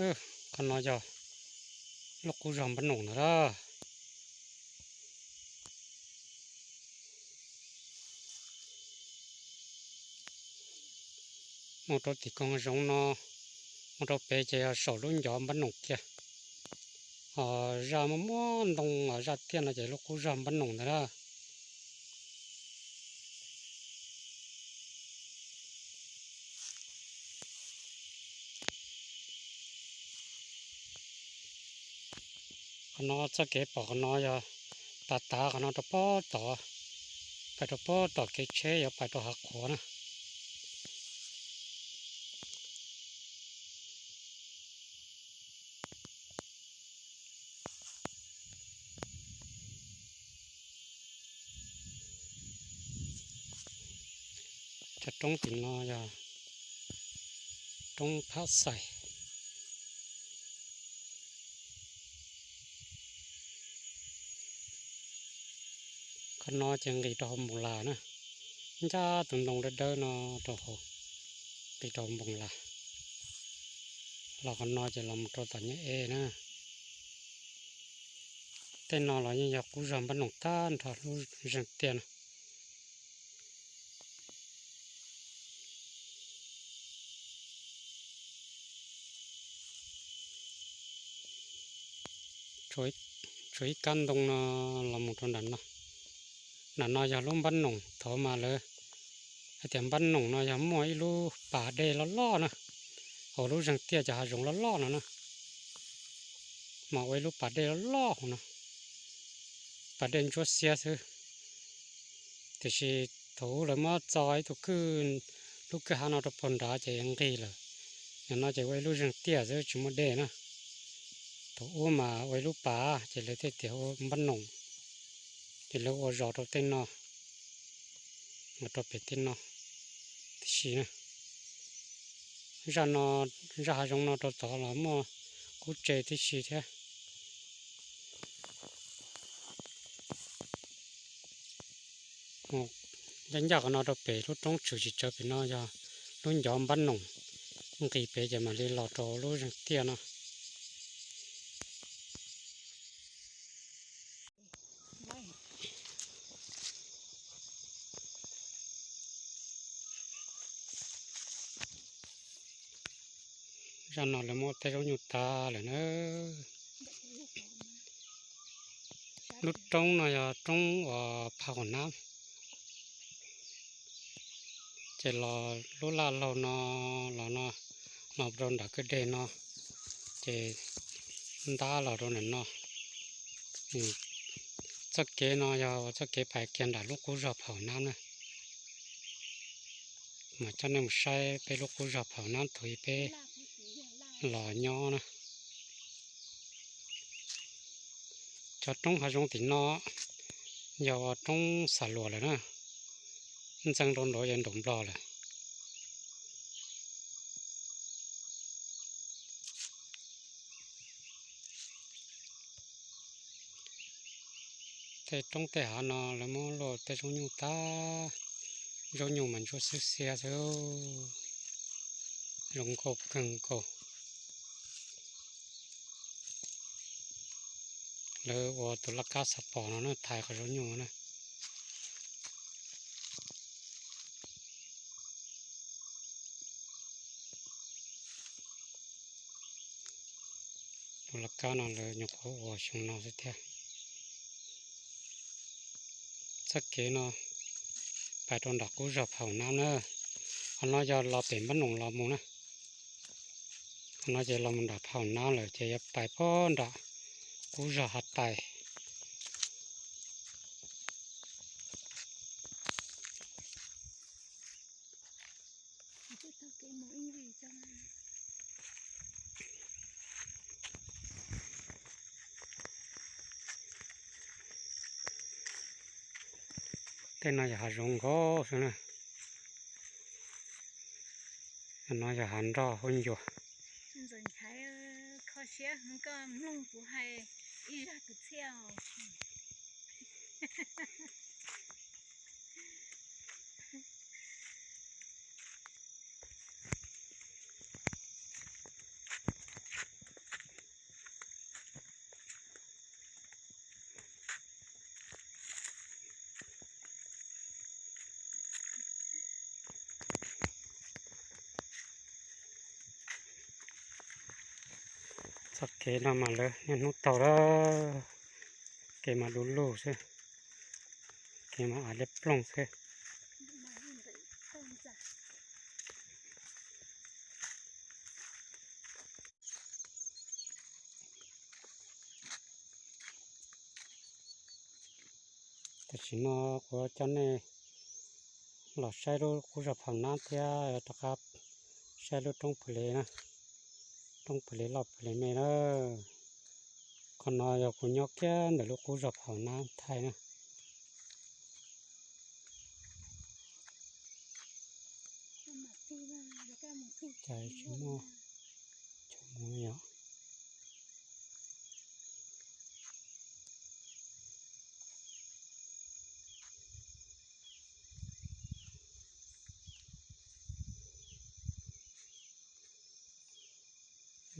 Qhov no yog lub qub zog npab noom ntag na. Mus rau tim koog zoov no, mus rau pem ces yog saum lub ncov npab noom kiag. Ho zaj muaj muaj ntoo, zaj tiaj no ces lub qub zog npab noom ntag na. Qhov no txoj kev pom qhov no yog tav tav qhov no rau pob tod, pais rau pob tom kev tsheb yuav pais rau hav qhuav na. Cov roob tim no yog roob Phab Xais. Qhov no ces nqis rau hauv Npoos Las na, ncaj tus ntoo dawb dawb no rau hauv, nqis rau hauv Npoos Las. Los qhov no ces los mus rau tom Nyab Ej na. Tej no los yeej yog qub zog npab noom tag nrho lub zeeg tiaj no. Tshuav ib kab ntoo no los mus rau nram no. Nram no yog lub npab noom, thaum mas lawv hais tias npab noom no yog muaj ib lub pas dej loj loj na, hauv lub zeeg tiaj cov hav zoov loj loj no na, mas ua ib lub pas dej loj loj hauv no, pas dej ntsuab xiab xwb. Tiam sis thaum ub lawv muab txo ib tug kwj, lub kwj ha no rau puag nrad ces nqig lawm. Nim no ces ua ib lub zeeg tiaj xwb tsis muaj dej na. Thaum ub mas ua ib lub pas ces lawv thiaj tias ua npab noom, ces lawv ua zos rau tej no, ua rau pem tej no tib si na. Zaj no, zaj hav zoov no rau tod los muaj qub tse tib si thiab. Ncaj ncaj qhov no rau pem lub roob tshwm tsis tsawv pem no yog lub ncov npab noom, nqis pem ces mam li los rau lub zeeg tiaj no. Zaj no lawv muab tej zaub nyuj tag lawm na. Lub roob no yog roob uas Phaj Huam Nab, ces los lub laj laug no los no, los rau nram kwj deg no, ces ntab los rau nram no. Txoj kev no yog txoj kev pais kiag nram lub qub zog Phaj Huam Nab na. Mas coj nej mus saib peb lub qub zog Phaj Huam Nab thaum ub peb los nyob na. Cov roob hav zoov tim no yog ua roob Xam Luas lawm na, ntxeev rau nraud yog nraum Nplog lawm. Tej roob tej hav no lawv muab luaj tej zaub nyuj tag, zaub nyuj mas ntsuab xwb xiab xwb, zoo nkauj kawg nkaus. Lawv ua tus laj kab xav pom no na, thaiv qhov zaub nyuj na. Tus laj kab no lawv nyuam qhuav ua xyoo no xwb thiab. Txoj kev no pais rau nram qub zog Phaj Huam Nab na. Qhov no yog los pem Npab Noom los mus na. Qhov no ces los mus nram Phaj Huam Nab lawm ces yuav pais puag nram qub zog Hav Tais. Tej no yog hav zoov nkaus xwb na. No yog hav nroj huab ncua. Ntxawm Nchaiv, kho siab heev koj mloog kuv hais ib zaj kwv txhiaj os. Txoj kev no mas lawv niaj hnub taug lawm, kev mas du lug xwb, kev mas av liab ploog xwb. Tam sim no kuv coj nej los saib lub qub zog Pham Nab thiab rov qab saib lub roob Pwg Lis na, roob Pwg Lis loj Pwg Lis me na. Qhov no yog kuv nyob kiag ntawm lub qub zog Pham Nab thaij na. Cas tsis muaj chaw mus li os.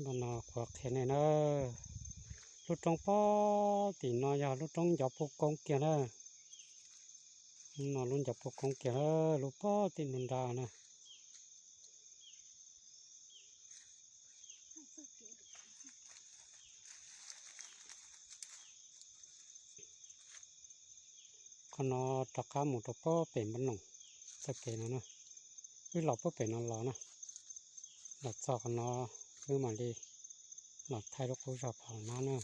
Npaj no kuv qhia nej na, lub roob pob tim no yog lub roob ncov puj koob kiag na. No lub ncov puj koob kiag na, lub pob tim no nrad na. Qhov no rov qab mus rau pob pem Npab Noom txoj kev no na. Wb los pob pem no los na, los txog qhov no wb mam li los thaij lub qub zog Pham Nab na.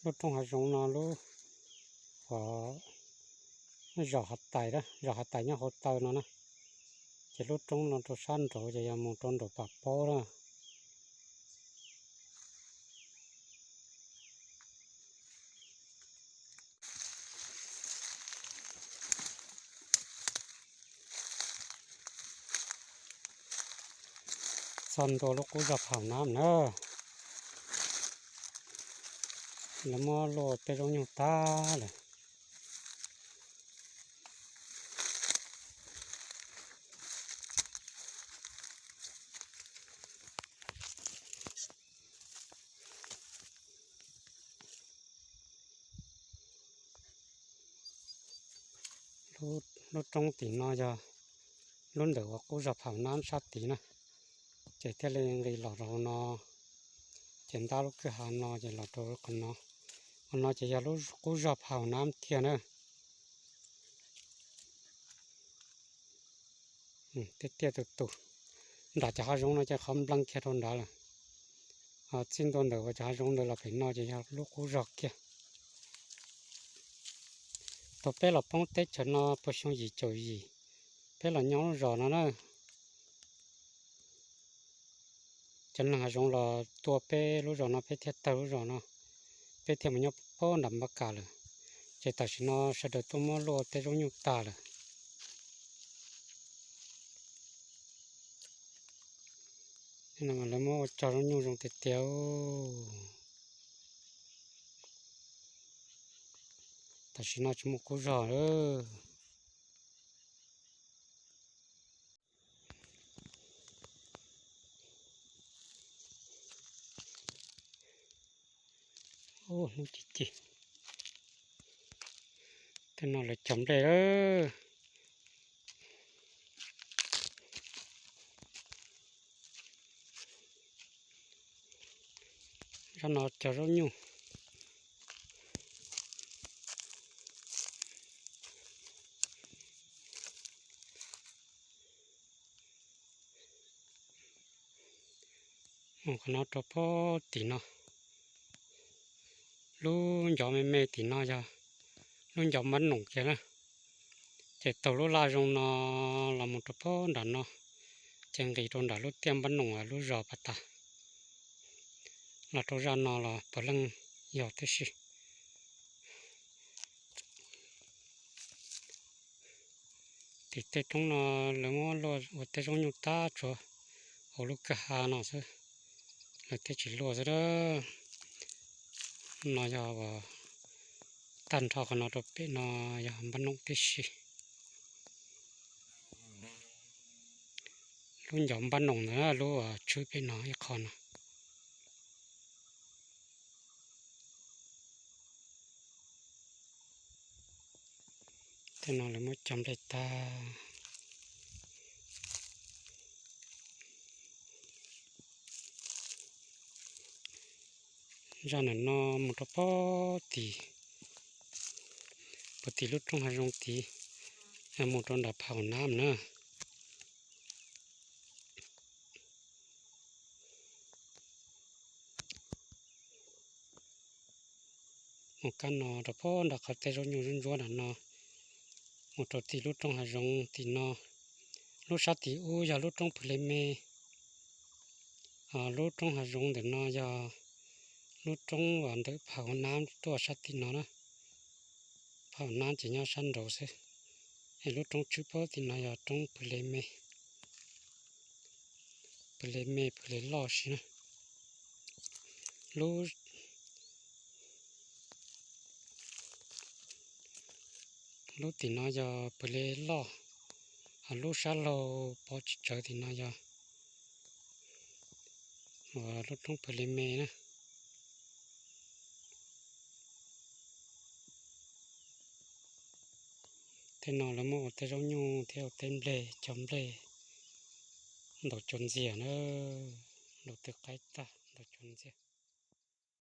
Lub roob hav zoov no lub, uas, zos Hav Tais, zos Hav Tais nyob hauv taw no na, ces lub roob no rau sab nraud ces yog mus rau nraum Pam Paub na. Txog ntua lub qub zog Pham Nab na, lawv muab luaj tej zaub nyuj tag lawm. Lub roob tim no yog lub ntawm uas qub zog Pham Nab sab tid na, ces thiaj li nqis los rau hauv no, ces ntab lub kwj ha no ces los rau qhov no. Qhov no ces yog lub qub zog Pham Nab tiag na. Tiaj tiaj tus tus, nram cov hav zoov no ces qhov nplees kiag rau nrad lawm. Txij ntua ntawm uas cov hav zoov ntawd los pem no ces yog lub qub zog kiag. Thaum peb los poob teb chaws no puag xyoo yim caum yim, peb los nyob lub zos no na. Cov neeg hav zoov los tua peb lub zos no, peb thiaj tawg lub zos no, peb thiaj mus nyob pob nram Npab Kas lawm. Ces tam sim no sawv daws tuaj muab luaj tej zaub nyuj tag lawm. Lawv muab ua cog zaub nyuj zoo tiag tiag. Tam sim no tsis muaj qub zog lawm. Hnub ci ci, tej no lawv cog nplej lawm. Zaj no cog zaub nyuj. Mus qhov no rau pob tim no, lub ncov me me tim no yog lub ncov Npab Noom kiag na. Ces taug lub laj zoo no los mus rau pob nram no, ces nqis rau nram lub tiaj Npab Noom lub zos pas tas. Los rau zaj no los puav leej yog tib si. Tim tej roob no lawv muab luaj ua tej zaub nyuj tag, tsuas hauv lub kwj ha no xwb, lawv thiaj tsis luaj xwb a. No yog uas tag nrho qhov no rau pem no yog Npab Noom tib si. Lub ncov Npab Noom ntawd lub uas tshwm pem no ib qho no. No lawv muab cog nplej tag. Zaj ntawm no mus rau pem tim, pem tim lub roob hav zoov tid, mus rau nram pham nab na. Mus kab no rau pem nram qhov tej zaub nyuj ntsuab ntsuab nram no, mus rau tim lub roob hav zoov tim no. Lub sab tim ub yog lub roob Pws Le Me. Lub roob hav zoov ntawm no yog lub roob uas ntawm pham nab tuaj sab tim no na. Pham nab ces nyob sab nraud xwb. Es lub roob tswb pem tim no yog roob Pws Le Me. Pws Le Me, Pws Le Loj si na. Lub, lub tim no yog Pws Le Loj, lub sab laug pov tsis tsawv tim no yog lub roob Pws Le Me na. Tej no lawv muab ua tej zaub nyuj thiab ua tej nplej, cog nplej, ntaus cua ntxiag na, ntaus twb qaib tag, ntaus cua ntxiag.